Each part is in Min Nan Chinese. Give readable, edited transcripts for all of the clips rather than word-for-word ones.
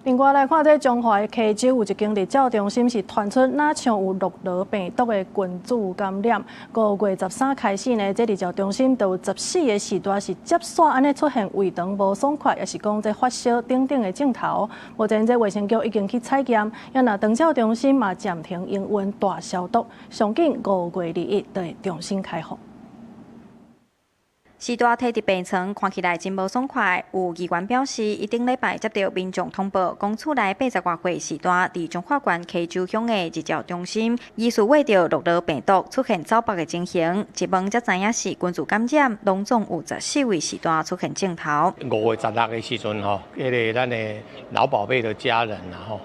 另外來看，這彰化的溪州有一間日照中心是傳出若像有諾羅病毒的群組感染。5月13開始呢，這日照中心就有14個序大是接續按呢出現胃腸無爽快，抑是講這發燒等等的症頭。目前這衛生局已經去採驗，也若長照中心嘛暫停營運大消毒，上緊5月21就會重新開放。序大佇佇病床，看起來真無爽快。有議員表示，伊頂禮拜接著民眾通報，講厝內80外歲序大佇彰化縣溪州鄉的日照中心，疑似秽著諾羅病毒出現走腹的情形。一問才知影是群組感染，攏總有十四位序大出現症頭。5月16的時陣吼，彼个咱的老寶貝的家人然後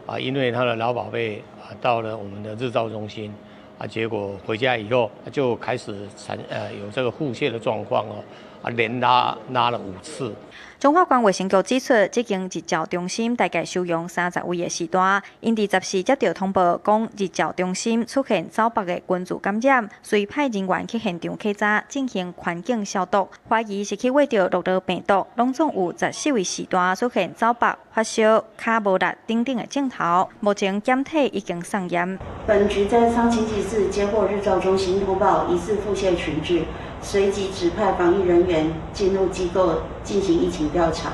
啊，因為他的老寶貝啊到了我們的日照中心。啊，結果回家以後就開始產有這個腹瀉的狀況哦，啊連拉拉了五次。彰化縣衛生局指出，這間日照中心大概收容30位的序大，𪜶佇14接著通報，講日照中心出現走腹的群組感染，隨派人員去現場檢查，進行環境消毒，懷疑是去秽著諾羅病毒，攏總有十四位序大出現走腹、發燒、跤無力等等的症頭，目前檢體已經送驗。本局在上星期四接獲日照中心通報，疑似腹瀉群聚，隨即指派防疫人員進入機構進行疫情調查，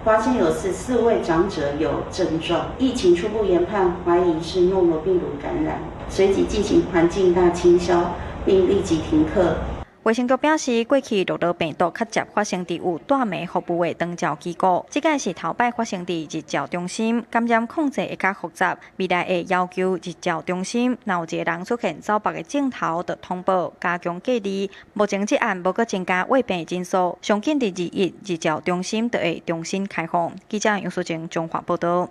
發現有14位長者有症狀，疫情初步研判懷疑是諾羅病毒感染，隨即進行環境大清消，並立即停課。衛生局表示，過去諾羅病毒較捷發生佇有帶糜服務的長照機構，這擺是頭擺發生佇日照中心，感染控制會較複雜。未來會要求日照中心，若有一个人出現走腹的症頭，就通報加強隔離。目前這案無閣增加患病人數，上緊佇21日照中心就會重新開放。記者楊淑靜彰化報導。